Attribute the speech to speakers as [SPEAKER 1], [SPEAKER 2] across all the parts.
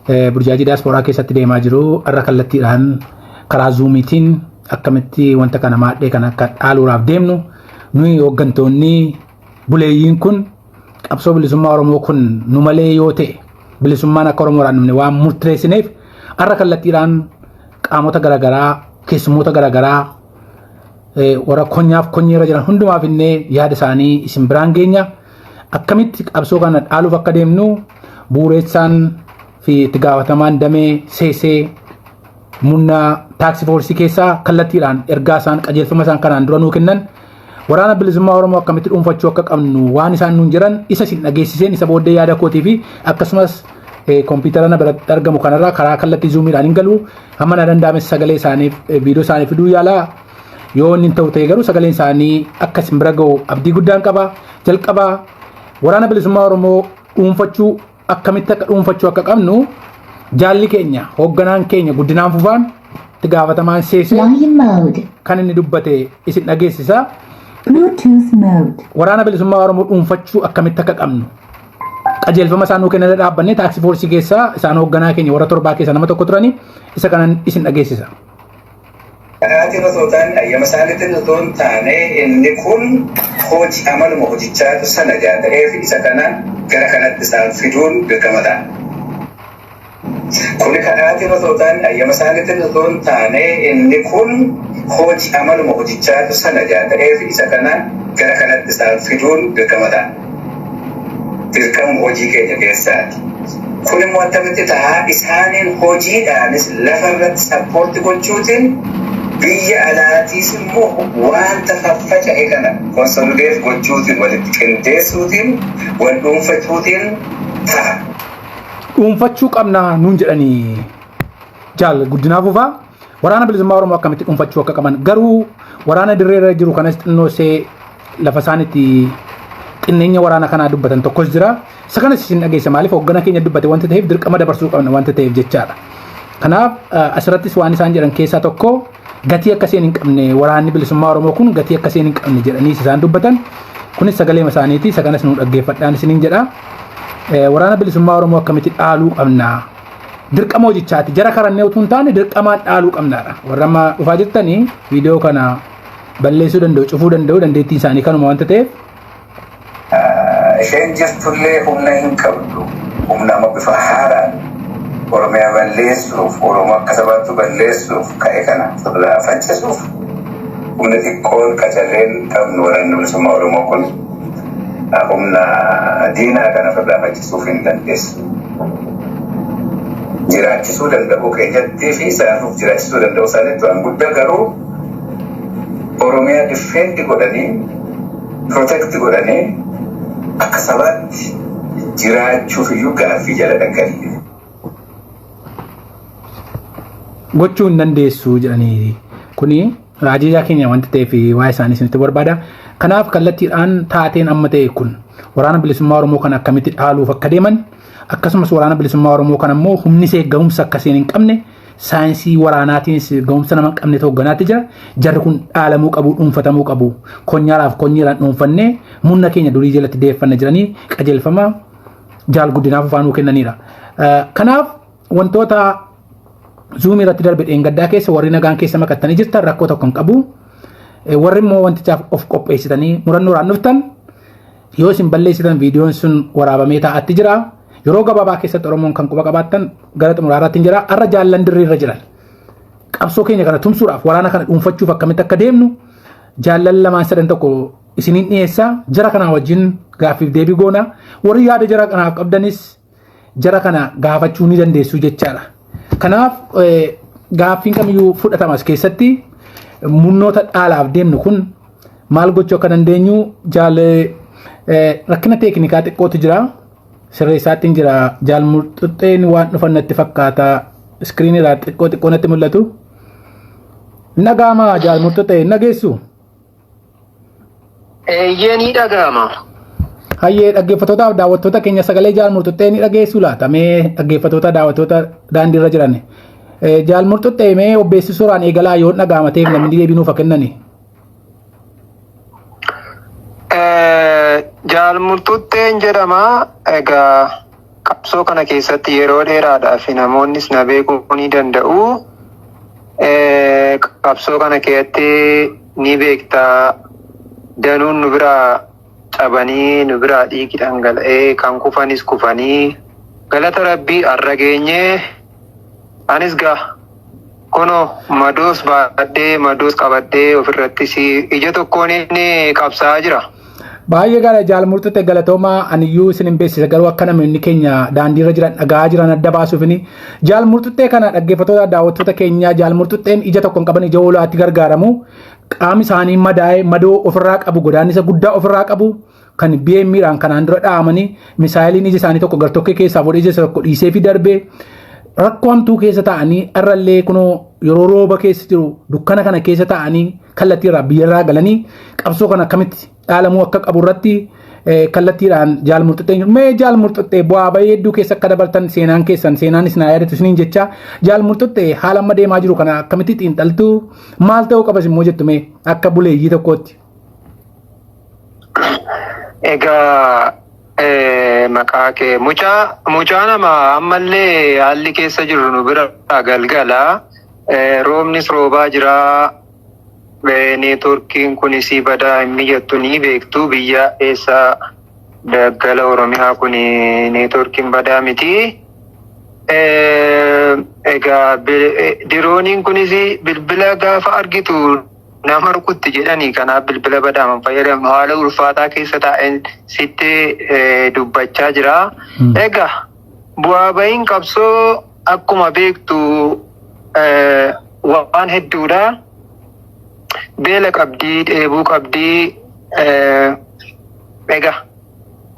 [SPEAKER 1] Burjaajii diyaaspooraa keessatti deemaa jiru irra kallattiidhaan karaa zuumiitiin akkamitti wanta kana maadhee kan akka dhaaluudhaaf deemnu, nuyi hooggantoonni buleeyyiin kun qabsoo bilisummaa Oromoo kun nu malee yoo ta'e bilisummaan akka Oromoodhaan dhumne waan murteessineef, har'a kallattiidhaan qaamota garaagaraa, keessummoota garaagaraa, warra konyaaf konyeerra jiran hundumaaf illee yaada isaanii isin biraan geenya. Akkamitti qabsoo kana dhaaluuf akka deemnu bu'uureessaan fi itti gaafatamaan damee seesee murna task force keessaa kallattiidhaan ergaa isaan, qajeelfama isaan kanaan dura nuu kennan, waraana bilisummaa Oromoo akkamitti dhuunfachuu akka qabnu waan isaan nuun jiran isa isin dhageessiseen, isa booddee yaada kootii fi akkasumas kompiitara na biratti argamu kanarraa karaa kallattii zuumiidhaan hin galu, hamma na danda'ame sagalee isaaniif, viidiyoo isaanii fiduu yaalaa. Yoo inni hin ta'u ta'e garuu sagaleen isaanii akka isin bira ga'u abdii guddaan qaba. Jalqabaa waraana bilisummaa Oromoo dhuunfachuu, akkamitti akka dhuunfachuu akka qabnu jaalli keenya, hoogganaan keenya Guddinaan Fufaan, itti gaafatamaan seesee
[SPEAKER 2] Volume mode.
[SPEAKER 1] kan inni dubbate isin dhageessisa.
[SPEAKER 2] Bluetooth mode.
[SPEAKER 1] Waraana bilisummaa Oromoo dhuunfachuu akkamitti akka qabnu qajeelfama isaan nuu kennan dhaabbannee task force keessaa isaan hoogganaa keenya warra torbaa keessaa nama tokko turani, isa kanan isin dhageessisa.
[SPEAKER 3] Kanaatiin osoo ta'an, ayyama isaaniitiin osoo hin taane, inni kun hojii amaluma hojichaatu sana ta'eef isa kana gara kanatti isaan fiduun dirqama ta'a. Kuni kanaatiin osoo ta'an, ayyama isaaniitiin osoo hin taane, inni kun hojii amaluma hojichaatu sana ta'eef isa kana gara kanatti isaan fiduun dirqama ta'a. Dirqama hojii keenya keessaati. Kun immoo akkamitti ta'a? Isaaniin hojiidhaanis lafa irratti support gochuutiin, biyya alaatiis immoo wanta faffaca'e kana consolidate gochuutiin, walitti qindeessuutiin, wal dhuunfachuutiin ta'a.
[SPEAKER 1] Dhuunfachuu qabna nuun jedhanii jaal Guddinaa Fufaa, waraana bilisummaa Oromoo akkamitti dhuunfachuu akka qaban. Garuu waraana dirree irra jiru kanas xinnoo ishee lafa isaan itti xinneenya waraana kanaa dubbatan tokkos jira. Isa kanas isin dhageessa. Maaliif? Hooggana keenya dubbate wanta ta'eef, dirqama dabarsuu qabna wanta ta'eef jechaadha. Kanaaf asirrattis waan isaan jedhan keessaa tokko gatii akkasiin hin qabne, waraanni bilisummaa Oromoo kun gatii akkasiin hin qabne jedhanii isaan dubbatan. Kunis sagalee isaaniiti. Isa kanas nu dhaggeeffadhaan isiniin jedha. Waraana bilisummaa Oromoo akkamitti dhaaluu qabna? Dirqama hojichaati. Jara karannee utuu hin taane dirqamaan dhaaluu qabnaadha. Warra amma dhufaa jirtanii viidiyoo kana balleessuu danda'u, cufuu danda'u, dandeettiin isaanii kanuma wanta ta'eef.
[SPEAKER 3] Isheen jirtullee humna hin qabdu. Humna amma bifa haaraan Oromiyaa balleessuuf, Oromoo akka sabaatti balleessuuf ka'e kana ofirraa faccisuuf humna xiqqoon qacarreen qabnu, waraanni bilisummaa Oromoo kun humna diinaa kana ofirraa faccisuuf hin dandeessu. Jiraachisuu danda'uu keenyattii fi isaanuuf jiraachisuu danda'uu isaaniitti waan guddaa, garuu Oromiyaa defend godhanii, protect godhanii akka sabaatti jiraachuuf iyyuu gaaffii jala dhaqanii.
[SPEAKER 1] Gochuu hin dandeessu jedhanii, kuni ajajaa keenya wanta ta'eef waa'ee isaanii isinitti barbaada. Kanaaf kallattiidhaan taateen amma ta'e kun waraana bilisummaa Oromoo kan akkamitti dhaaluuf akka deeman, akkasumas waraana bilisummaa Oromoo kan ammoo humni see gahumsa akkasiin hin qabne, saayinsii waraanaatiinis gahumsa nama hin qabne hoogganaatti jira. Jarri kun dhaalamuu qabu, dhuunfatamuu qabu. Konyaadhaaf konyeedhaan dhuunfannee murna keenya durii jalatti deeffanna jiranii qajeelfama jaal Guddinaa Fufaa nuu kennaniidha. Kanaaf wantoota zuumii irratti darbe dheengaddaa keessa warri nagaan keessa makattanii jirtan rakkoo tokko hin qabu. Warri immoo wantichaaf of qopheessitanii murannoodhaan dhuftan, yoo isin balleessitan viidiyoon sun waraabamee taa'atti jira. Yeroo gabaabaa keessatti Oromoon kan quba qabaattan gara xumuraa irratti hin jira. Har'a jaallan dirree irra jiran, qabsoo keenya kana tumsuudhaaf, waraana kana dhuunfachuuf akkamitti akka deemnu jaallan lamaan sadan tokko isiniin dhiyeessaa. Jara kanaa wajjin gaaffiif deebii goona. Warri yaada jara kanaaf qabdanis jara kana gaafachuu ni dandeessu jechaadha. Kanaaf gaaffiin kamiyyuu fudhatamas keessatti murnoota dhaalaaf deemnu kun maal gochuu akka dandeenyu jaalee rakkina teeknikaa xiqqootu jira. Sirreessaatti jira. Jaal Murxuxxeen waan dhufan natti fakkaata. Iskiriinii irraa xiqqoo xiqqoo natti mul'atu. Nagaama jaal Murxuxxee, nageessu?
[SPEAKER 4] Eeyyee, ni dhaga'ama.
[SPEAKER 1] Hayyee, dhaggeeffattootaaf daawwattoota keenya, sagalee jaal Murxuxxee ni dhageessuu laata? Mee dhaggeeffattoota, daawwattoota daandii irra jiran. Jaal Murxuxxee, mee obbeessi suuraan eegalaa, yoo dhaga'ama ta'eef namni deebii nuuf haa kennani.
[SPEAKER 4] Jaal Murxuxxeen jedhama. Egaa Qabsoo kana keessatti yeroo dheeraadhaaf namoonnis na beekuu ni danda'u. Qabsoo kana keessatti ni beektaa, danuun nu biraa cabanii, nu biraa dhiigi dhangala'ee, kan kufanis kufanii, galata rabbii har'a geenyee. Anis gaa kunoo madoos baadhee, madoos qabadhee, ofirrattis ija tokkoon inni qabsaa'aa jira.
[SPEAKER 1] Baay'ee gaariidha, Jaal Murxuxxee, galatoomaa. Aniyyuu isin hin beeksisa, garuu akka namoonni keenya daandiirra jiran dhagaa jiran adda baasuufini Jaal Murxuxxee kana dhaggeeffattoota daawwattoota keenyaa, Jaal Murxuxxeen ija tokko hin qaban, ija hoolaatti gargaaramu. Qaamni isaanii madaa'ee, madoo ofirraa qabu, godaannisa guddaa ofirraa qabu, kan BM'dhaan kanaan dura dha'amanii misaayiliin ija isaanii tokko gartokkee keessaa fuudhee ija tokko dhiisee fi darbee, rakkoo hamtuu keessa ta'anii irrallee kunoo yeroo rooba keessa jiru dukkana kana keessa ta'anii kallattii irraa biyyarraa galanii qabsoo kana akkamitti dhaalamuu akka qabu irratti kallattiidhaan Jaal Murxuxxeen. Mee Jaal Murxuxxee, bu'aa bahii hedduu keessa akka dabartan seenaan keessan seenaan isin haa yaadatu isiniin jecha. Jaal Murxuxxee, haala amma deemaa jiru kana akkamitti xiinxaltu? Maal ta'uu qabas immoo jettu mee akka buleeyyii tokkootti?
[SPEAKER 4] Egaa maqaa kee mucaa nama ammallee haalli keessa jiru nu bira galgala. Roobnis roobaa jira. Neetworkiin kunis badaa hin mijattu, ni beektu, biyya eessa daggala Oromiyaa kun neetworkiin badaa miti. Egaa dirooniin kunis bilbila gaafa argitu nama rukutti jedhanii, kanaaf bilbila badaaman fayyadamnu, haala ulfaataa keessa taa'een sitti dubbachaa jira. Egaa bu'aa bahiin qabsoo akkuma beektu waan hedduudha. Beela qabdii, dheebuu qabdii. Egaa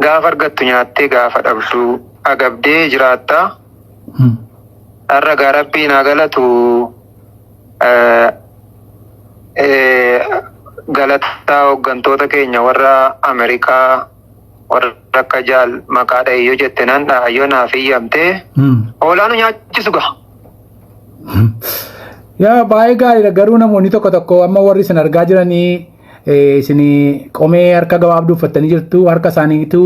[SPEAKER 4] gaafa argattu nyaattee, gaafa dhabdu agabdee jiraatta. Har'a gaa rabbiin haa galatu, galataa hooggantoota keenya warra Ameerikaa, warra akka Jaal maqaa dha'e yoo jette nan dha'a yoo naaf iyyamte, hoolaa nu nyaachisu gaa.
[SPEAKER 1] Yaa, baay'ee gaariidha, garuu namoonni tokko tokko amma warri isin argaa jiranii isin qomee harka gabaabduu uffattanii jirtu, harka isaaniitu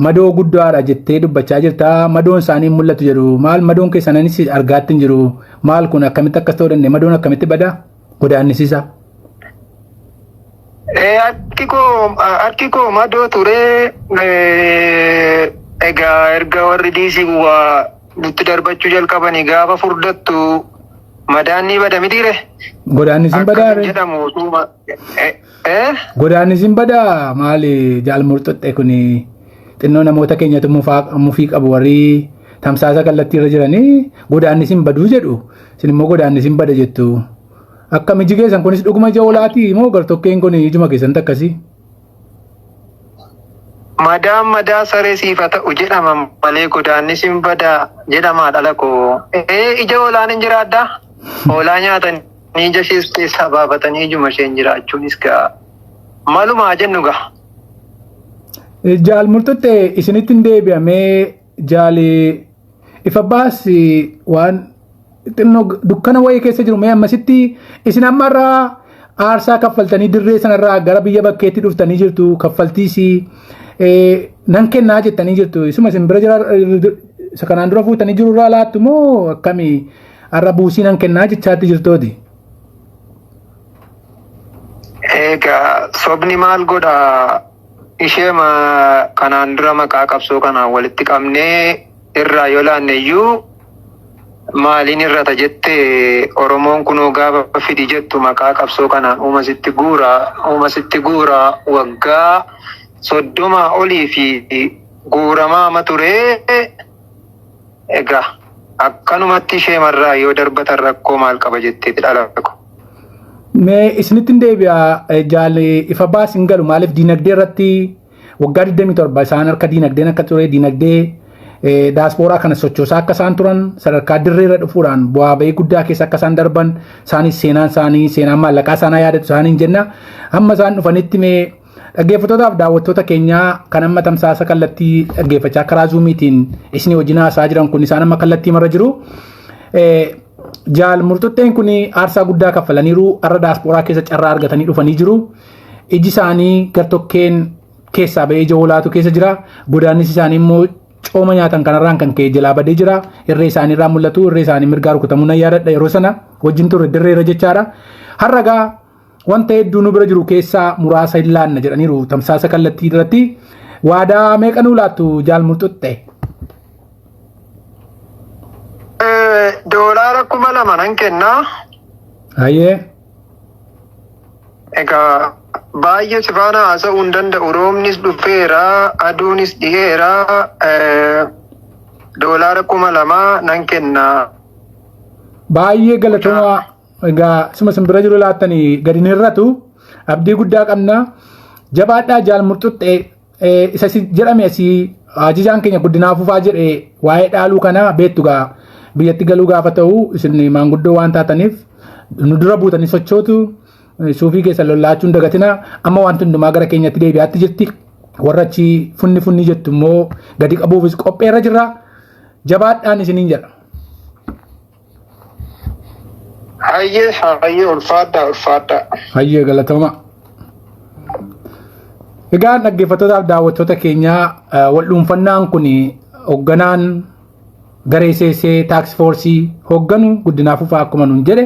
[SPEAKER 1] madoo guddaadha jettee dubbachaa jirta, madoon isaanii hin mul'atu jedhu. Maal madoon keessanis argaatti hin jiru? Maal kun akkamitti akkas ta'uu danda'e? Madoon akkamitti bada godaannisiisa?
[SPEAKER 4] Harki koo madoo ture. Egaa erga warri diisii waa nutti darbachuu jalqabanii gaafa furdattu madaan ni bada mitiire.
[SPEAKER 1] Godaannisiin badaa
[SPEAKER 4] Akkas jedhamu utuma
[SPEAKER 1] Godaannisiin badaa? Maali, Jaal Murxuxxe, kun xinnoo namoota keenyatu mufii qabu, warri tamsaasa kallattii irra jiranii godaannisiin baduu jedhu, isin immoo godaannisiin bada jettu. Akka iji keessan kunis dhuguma ija hoolaatii moo gartokkeen kun ijuma keessan akkasii?
[SPEAKER 4] Madaan madaa saree siifa ta'u jedhama malee godaannisiin badaa jedhamaa dhala koo. Ija hoolaan hin jiraaddaa? Hoolaa nyaatanii ija ishees keessaa baafatanii ijuma isheen jiraachuunis gaa malumaa jennu gaa.
[SPEAKER 1] Jaal Murxuxxe, isinitti hin deebi'amee. Jaali ifa baasi, waan xinnoo dukkana wayii keessa jiru mee ammasitti isin ammarraa aarsaa kaffaltanii dirree sanarraa gara biyya bakkeetti dhuftanii jirtu, kaffaltiis nan kennaa jettanii jirtu. Isuma isin bira jira isa kanaan dura fuutanii jiru irraa laattu moo akkamii har'a buusii nan kennaa jechaatti jirtooti?
[SPEAKER 4] Egaa sobni maal godhaa, ishee kanaan dura maqaa qabsoo kanaan walitti qabnee irraa yoo laanne iyyuu maaliin irrata jette? Oromoon kunoo gaafa fidi jettu maqaa qabsoo kanaan uuma sitti guura, waggaa 30 olii fi guuramaa ama ture. Egaa akkanumatti ishee marraa yoo darbatan rakkoo maal qaba jetteeti dhala ko.
[SPEAKER 1] Mee isinitti hin deebi'a, Jaal ifa baas hin galu. Maaliif diinagdee irratti waggaa 27 isaan harka diinagdeen akka ture, diinagdee daaspooraa kana sochoosaa akka isaan turan, sadarkaa dirree irra dhufuudhaan bu'aa bahii guddaa keessa akka isaan darban, isaanis seenaan isaanii seenaan maallaqaa isaanii yaadatu isaaniin jenna. Hamma isaan dhufanitti mee dhaggeeffattootaaf daawwattoota keenyaa kan amma tamsaasa kallattii dhaggeeffachaa karaa zuumiitiin isinii wajjin haasaa jiran kun isaan amma kallattii marra jiru. Jaal Murxuxxeen kun aarsaa guddaa kaffalaniiru, har'a daaspooraa keessa carraa argatanii dhufanii jiru. Iji isaanii gartokkeen keessaa bahee ija hoolaatu keessa jira. Godaannisi isaanii immoo Cooma nyaatan kanarraan kan ka'e jalaa badee jira. Irree isaanii irraa mul'atu, irree isaanii mirgaa rukutamuu nan yaadadha yeroo sana wajjin turre dirreera jechaadha. Har'a gaa wanta hedduu nu bira jiru keessaa muraasa hin laanna jedhaniiru tamsaasa kallattii irratti. Waadaa meeqa nuu laattu, Jaal Murxuxxe?
[SPEAKER 4] Doolaara 2000 nan kennaa.
[SPEAKER 1] Hayyee.
[SPEAKER 4] Egaa baay'ee si faana haasa'uu hin danda'u. Roobnis dhufeera, aduunis dhiheera. Doolaara 2000 nan kennaa.
[SPEAKER 1] Baay'ee galatoomaa. Egaa suma isin bira jiru laattanii gadi ni hir'atu. Abdii guddaa qabna. Jabaadhaa, Jaal Murxuxxe. Isa si jedhame asii ajajaan keenya Guddinaa Fufaa jedhe waa'ee dhaaluu kana beektu gaa, biyyatti galuu gaafa ta'u isin maanguddoo waan taataniif nu dura buutanii sochootu. Suufii keessa lollaachuun dagatina. Amma wanti hundumaa gara keenyatti deebi'aatti jirti. Warra achi funni funni jettu immoo gadi qabuufis qopheerra jirra. Jabaadhaan isiniin jedha.
[SPEAKER 4] Hayyee, hayyee, ulfaadhaa, ulfaadhaa.
[SPEAKER 1] Hayyee, galatooma. Egaa dhaggeeffattootaaf daawwattoota keenyaa, wal dhuunfannaan kun hoogganaan garee seesee task force hoogganu Guddinaa Fufaa akkuma nuun jedhe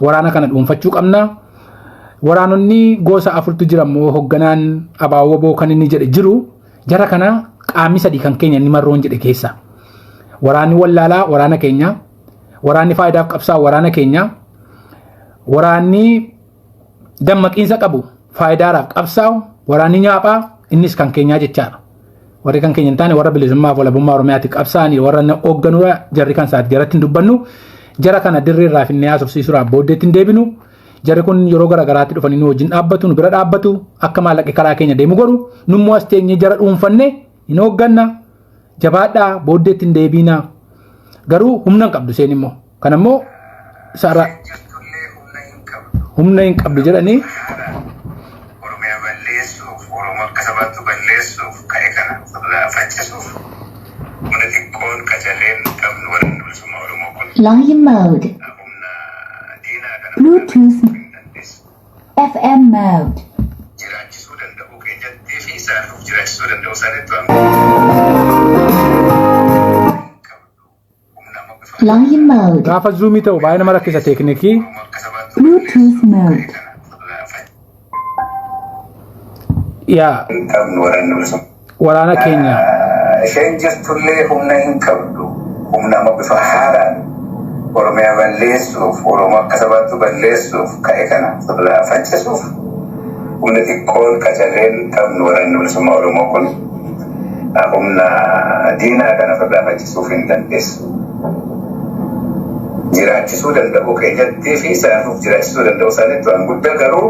[SPEAKER 1] waraana kana dhuunfachuu qabna. Waraanonni gosa afurtu jira immoo hoogganaan abaawwaboo kan inni jedhe jiru jara kana qaamni sadii kan keenya inni marroon jedhe keessa. Waraanni wallaalaa waraana keenya, waraanni faayidaaf qabsaa waraana keenya, waraanni dammaqiinsa qabu faayidaadhaaf qabsaa'u, waraanni nyaaphaa innis kan keenyaa jechaadha. Warri kan keenya hin taane warra bilisummaaf walabummaa Oromiyaatti qabsaa'anii warra hoogganuudha, jarri kan isaati jaratti hin dubbannu. Jara kana dirree irraa finnee haasofsiisuudhaaf booddeetti hin deebinu. Jarri kun yeroo garaagaraatti dhufanii nu wajjin dhaabbatu, nu bira dhaabbatu, akka maallaqi karaa keenya deemu godhu. Nummoo as teenyee jara dhuunfanne hin hoogganna. Jabaadhaa, booddeetti hin deebiinaa. Garuu humna hin qabdu seen immoo. Kanammoo sarara humna hin qabdu jedhanii.
[SPEAKER 3] Oromiyaa balleessuuf, Oromoo akka sabaatti balleessuuf ka'e kana ofirraa faccisuuf humna xiqqoon qacaleen qabnu waraanni bilisummaa Oromoo kun
[SPEAKER 2] Line mode.
[SPEAKER 3] humna diinaa kana
[SPEAKER 2] Bluetooth
[SPEAKER 3] hin dandeessu.
[SPEAKER 2] FM mode.
[SPEAKER 3] Jiraachisuu danda'uu keenyattii fi isaaniif jiraachisuu danda'uu isaaniitti waan qabdu humna amma bifa
[SPEAKER 2] Line mode.
[SPEAKER 1] Gaafa Zoom ta'u baay'ee nama rakkisa teeknikii.
[SPEAKER 3] Oromoo akka sabaatti
[SPEAKER 2] Bluetooth mode.
[SPEAKER 3] kana ofirraa faccisuu
[SPEAKER 1] Yaa
[SPEAKER 3] hin qabnu waraanni bilisummaa.
[SPEAKER 1] Waraana keenya.
[SPEAKER 3] Isheen jirtullee humna hin qabdu. Humna amma bifa haaraan Oromiyaa balleessuuf, Oromoo akka sabaatti balleessuuf ka'e kana ofirraa faccisuuf humna xiqqoon qacaleen qabnu waraanni bilisummaa Oromoo kun humna diinaa kana ofirraa faccisuuf hin dandeessu. Jiraachisuu danda'uu keenyattii fi isaaniif jiraachisuu danda'uu isaaniitti waan guddaa, garuu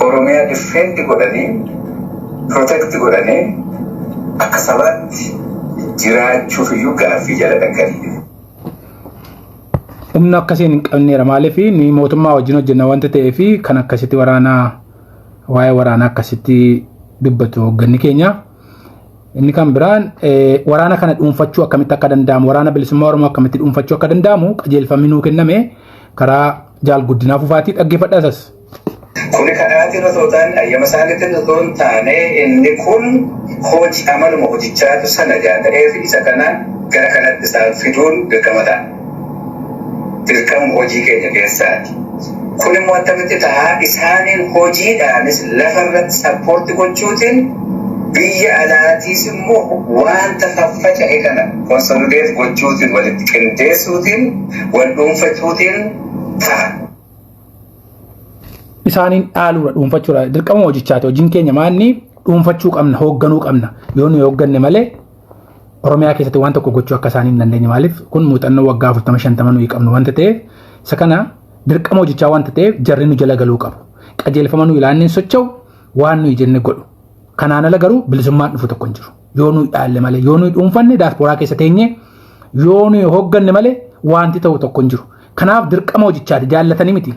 [SPEAKER 3] Oromiyaa defend godhanii, protect godhanii akka sabaatti jiraachuuf iyyuu gaaffii jala dhaqanii.
[SPEAKER 1] Humna akkasiin hin qabneera. Maaliif ni mootummaa wajjin hojjenna wanta ta'eef kan akkasitti waraanaa waa'ee waraanaa akkasitti dubbatu hoogganni keenya. Inni kan biraan waraana kana dhuunfachuu akkamitti akka danda'amu, waraana bilisummaa Oromoo akkamitti dhuunfachuu akka danda'amu qajeelfamni nuu kenname karaa Jaal Guddinaa Fufaatii dhaggeeffadhaa isas.
[SPEAKER 3] Kuni kadhaatiin osoo ta'an, ayyama isaaniitiin osoo hin taane, inni kun hojii amaluma hojichaatu sana ta'eef isa kana gara kanatti isaan fiduun dirqama ta'a. Dirqama hojii keenya keessaati. Kun immoo akkamitti ta'a? Isaaniin hojiidhaanis lafarratti support gochuutiin, biyya alaatiis immoo wanta faffaca'e kana consolidate gochuutiin, walitti qindeessuutiin, wal dhuunfachuutiin ta'a.
[SPEAKER 1] Isaaniin dhaaluudha, dhuunfachuudha, dirqama hojichaati. Hojiin keenya maanni dhuunfachuu qabna, hoogganuu qabna. Yoo nuyi hoogganne malee Oromiyaa keessatti waan tokko gochuu akka isaanii hin dandeenye. Maaliif kun muuxannoo waggaa 40 50 nuyi qabnu wanta ta'eef, isa kana dirqama hojichaa wanta ta'eef jarri nu jala galuu qabu. Qajeelfama nuyi ilaanneen socho'u, waan nuyi jenne godhu. Kanaan ala garuu bilisummaan dhufu tokko hin jiru. Yoo nuyi dhaalle malee, yoo nuyi dhuunfanne, daasporaa keessa teenye yoo nuyi hoogganne malee wanti ta'u tokko hin jiru. Kanaaf dirqama hojichaati, jaallatanii miti.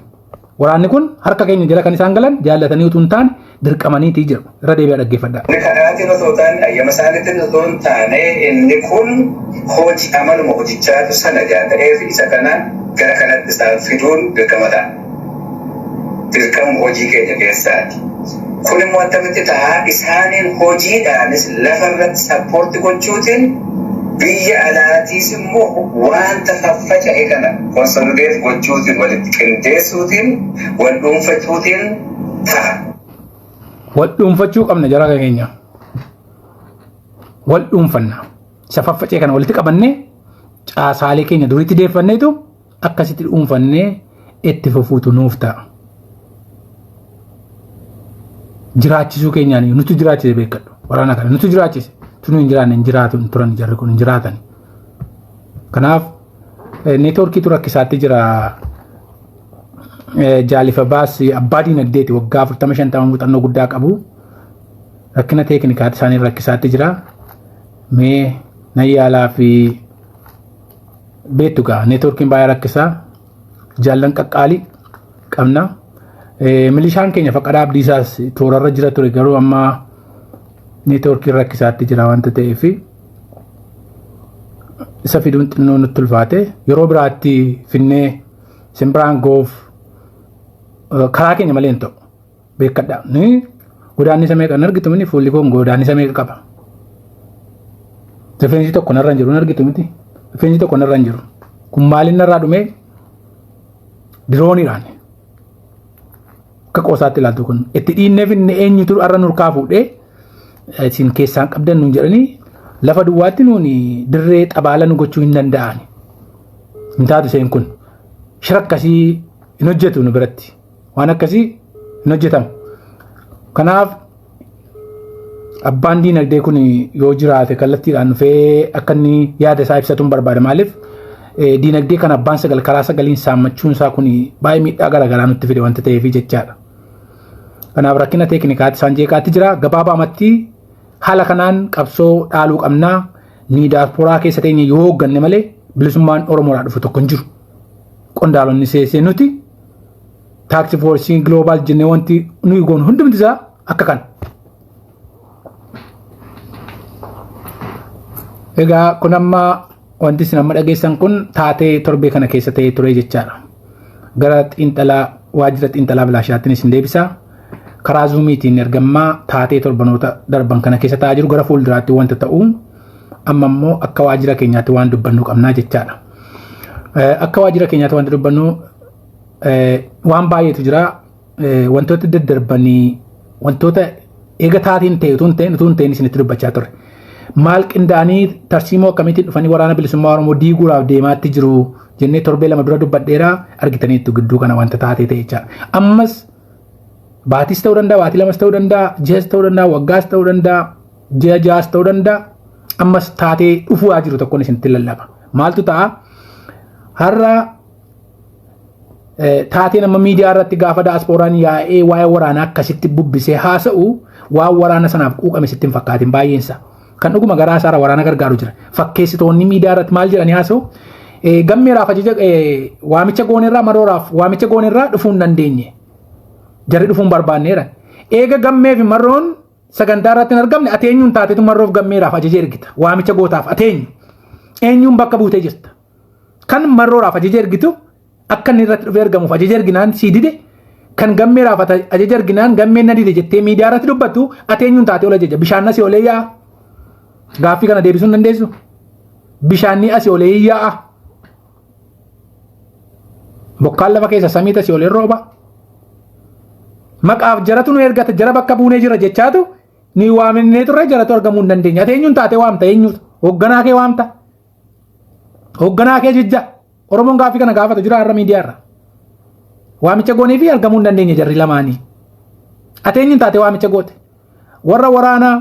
[SPEAKER 1] Waraanni kun harka keenya jala kan isaan galan jaallatanii utuu hin taane dirqamaniitii jiru. Irra deebi'aa dhaggeeffadhaa.
[SPEAKER 3] Kuni kadhaatiin osoo ta'an, ayyama isaaniitiin osoo hin taane, inni kun hojii amaluma hojichaatu sana ta'eef isa kana gara kanatti isaan fiduun dirqama ta'a. Dirqama hojii keenya keessaati. Kun immoo akkamitti ta'a? Isaaniin hojiidhaanis lafarratti support gochuutiin, biyya alaatiis immoo wanta faffaca'e kana consolidate gochuutiin, walitti qindeessuutiin, wal dhuunfachuutiin ta'a.
[SPEAKER 1] Wal dhuunfachuu qabna jara keenya. Wal dhuunfanna. Isa faffacee kana walitti qabannee, caasaalee keenya duriitti deeffanneetu akkasitti dhuunfannee itti fufuutu nuuf ta'a. Jiraachisuu keenyaan nutu jiraachise, beekadhu. Waraana kana nutu jiraachise. Tunu hin jiraanne hin jiraatu hin turan, jarri kun hin jiraatan. Kanaaf neetwoorkiitu rakkisaatti jira. Jaalifa baas abbaa diinagdeeti, waggaa 40 50 muuxannoo guddaa qabu. Rakkina teeknikaati isaanii rakkisaatti jira. Mee nan yaalaa fi beektu gaa, neetwoorkiin baay'ee rakkisaa. Jaallan qaqqaalii qabna. Milishaan keenya Faqqadaa Abdiisaas toorarra jira ture, garuu amma neetwoorkiin rakkisaatti jira wanta ta'eef isa fiduun xinnoo nutti ulfaate. Yeroo biraatti finnee simbiraan goof karaa keenya malee hin ta'u, beekadha. Ni godaannisa meeqa hin argitu miti? Fuulli koo godaannisa meeqa qaba? Rifeensi tokko narra hin jiru, hin argitu miti? Rifeensi tokko narra hin jiru. Kun maaliin narraa dhume? Dirooniidhaan. Akka qoosaatti ilaaltu kun itti dhiinnee finne. Eenyutu har'a nurkaa fuudhee isin keessaan qabdan nuun jedhanii lafa duwwaatti nuun dirree xabaala nu gochuu hin danda'an. Hin taatu isheen kun. Shira akkasii hin hojjetu nu biratti. Waan akkasii hin hojjetamu. Kanaaf abbaan diinagdee kun yoo jiraate kallattiidhaan dhufee akka inni yaada isaa ibsatuun barbaada. Maaliif, diinagdee kana abbaan sagal karaa sagaliin saammachuun isaa kun baay'ee miidhaa garaagaraa nutti fide wanta ta'eef jechaadha. Kanaaf rakkina teeknikaatti isaan jeeqaatti jira. Gabaabaamatti haala kanaan qabsoo dhaaluu qabnaa. Ni daasporaa keessa teenye yoo hoogganne malee bilisummaan Oromoodhaa dhufu tokko hin jiru. Qondaalonni seesee nuti task forceiin global jennee wanti nuyi goonu hundumti isaa akka kana. Egaa kun amma wanti isin amma dhageessan kun taatee torbee kana keessa ta'ee ture jechaadha. Gara xiinxalaa, waajjira xiinxalaa bilaashaattiin isin deebisa. Karaa Zoomiitiin ergammaa taatee torbanoota darban kana keessa ta'aa jiru, gara fuulduraatti wanta ta'u, amma immoo akka waajjira keenyaatti waan dubbannu qabnaa jechaadha. Akka waajjira keenyaatti wanta dubbannu waan baay'eetu jira. Wantoota daddarbanii, wantoota eega taateen ta'e utuu hin ta'in isinitti dubbachaa turre. Maal qindaa'anii, tarsiimoo akkamiitiin dhufanii waraana bilisummaa Oromoo diiguudhaaf deemaatti jiru jennee torbee 2 dura dubbadheera, argitaniittu gidduu kana wanta taatee ta'e jechaadha. Ammas baatis ta'uu danda'a, baatii 2s ta'uu danda'a, ji'as ta'uu danda'a, waggaas ta'uu danda'a, ji'a 6s ta'uu danda'a. Ammas taatee dhufuu jiru tokkoon isinitti lallaba. Maaltu ta'a? Har'a taateen amma miidiyaa irratti gaafa daaspooraan yaa'ee waa'ee waraanaa akkasitti bubbisee haasa'u waan waraana sanaaf quuqame sitti hin fakkaatin baay'eensa. Kan dhuguma garaa isaarra waraana gargaaru jira. Fakkeessitoonni miidiyaa irratti maal jedhanii haasa'u? Gammeeraaf ajaja waamicha goonerraa, marooraaf waamicha goonerraa dhufuu hin dandeenye. Jarri dhufuu hin barbaanneera. Eega gammee fi marroon sagantaa irratti hin argamne, ati eenyuun taatetu marroof gammeeraaf ajaja ergita? Waamicha gootaaf ati eenyu? Eenyuun bakka buutee jirta? Kan marrooraaf ajaja ergitu, akka inni irratti dhufee argamuuf ajaja erginaan sii dide, kan gammeeraaf ajaja erginaan gammeen na dide jettee miidiyaa irratti dubbattu, ati eenyuun taatee ol ajaja? Bishaan asii olee yaa'a. Gaaffii kana deebisuu hin dandeessu. Bishaanni asii olee yaa'a. Bokkaan lafa keessa samiit asii olee rooba. Maqaaf jaratu nu ergata, jara bakka buunee jira jechaatu ni waamnee turre, jaratu argamuu hin dandeenye. Ati eenyuun taatee waamta? Eenyuutu? Hoogganaa kee waamta. Hoogganaa kee jijja. Oromoon gaaffii kana gaafatu jira har'a miidiyaa irra. Waamicha goonee fi argamuu hin dandeenye jarri lamaanii. Ati eenyuun taatee waamicha goote? Warra waraanaa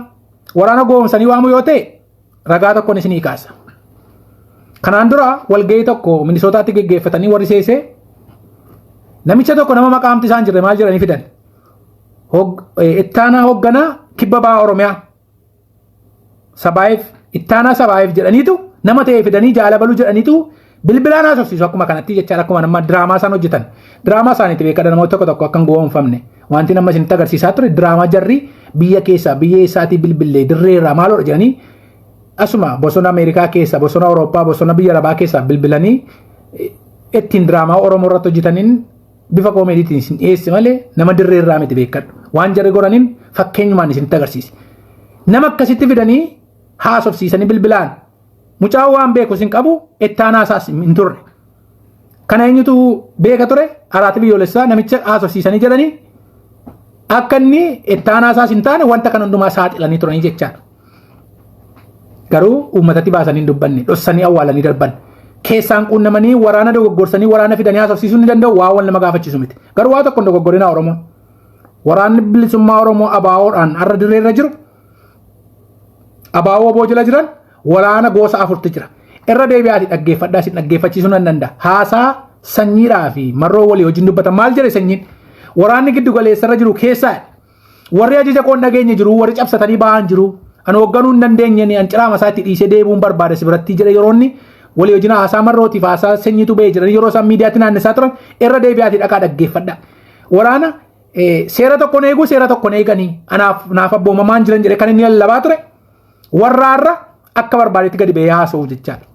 [SPEAKER 1] waraana goomsanii waamuu yoo ta'e, ragaa tokkoon isinii kaasa. Kanaan dura walgahii tokko Minisootaatti geggeeffatanii warri seesee namicha tokko, nama maqaamti isaan jirre, maal jedhanii fidan? Ittaanaa hoogganaa kibba bahaa Oromiyaa. Sabaayif, ittaanaa sabaayif jedhaniitu nama ta'e fidanii, jaalabaluu jedhaniitu bilbilaan haasofsiisu akkuma kanatti jechaadha. Akkuma nama diraamaa isaan hojjetan, diraamaa isaaniitti beekadha. Namoota tokko tokko akka hin gowwoomfamne, wanti nama isinitti agarsiisaa ture diraamaa jarri biyya keessaa biyya eessaatii bilbillee dirree irraa maaloodha jedhanii asuma bosona Ameerikaa keessa, bosona Awurooppaa, bosona biyya Arabaa keessaa bilbilanii ittiin diraamaa Oromoo irratti hojjetaniin bifa koomeediitiin isin dhiyeesse malee nama dirree irraa miti, beekadhu. Waan jarri godhaniin fakkeenyumaan isinitti agarsiise. Nama akkasitti fidanii haasofsiisanii bilbilaan mucaa waan beeku isin qabu ittaanaa isaas hin turre. Kana eenyutu beeka ture? Araati biyyoolessaa namicha haasofsiisanii jedhanii akka inni ittaanaa isaas hin taane wanta kana hundumaa saaxilanii turanii jechaadha. Garuu uummatatti baasanii hin dubbanne, dhossanii awwaalanii darban. Keessaan quunnamanii waraana dogoggorsanii waraana fidanii haasofsiisuu ni danda'u, waa wal nama gaafachiisu miti. Garuu waa tokko hin dogoggorinaa Oromoon. Waraanni bilisummaa Oromoo ABO'dhaan har'a dirreerra jiru, ABO WBO jala jiran waraana gosa afurtu jira. Irra deebi'aati dhaggeeffadhaa, isin dhaggeeffachiisuu nan danda'a. Haasaa sanyiidhaa fi marroo walii wajjin dubbatan maal jedhe sanyiin? Waraanni giddu galeessarra jiru keessaa warri ajaja koon dhageenye jiru, warri cabsatanii ba'an jiru. Ani hoogganuu hin dandeenye, an ciraama isaatti dhiisee deebi'uun barbaada si biratti jedhe. Yeroo inni walii wajjin haasaa marrootiif haasaa sanyiitu ba'ee jiran, yeroo isaan miidiyaatti naannessaa turan irra deebi'aati dhaqaa dhaggeeffadha. Waraana seera tokkoon eeguu, seera tokkoon eeganii anaaf naaf abboomamaan jiran jedhe kan inni lallabaa ture warraarra akka barbaadetti gadi ba'ee haasa'u jechaadha.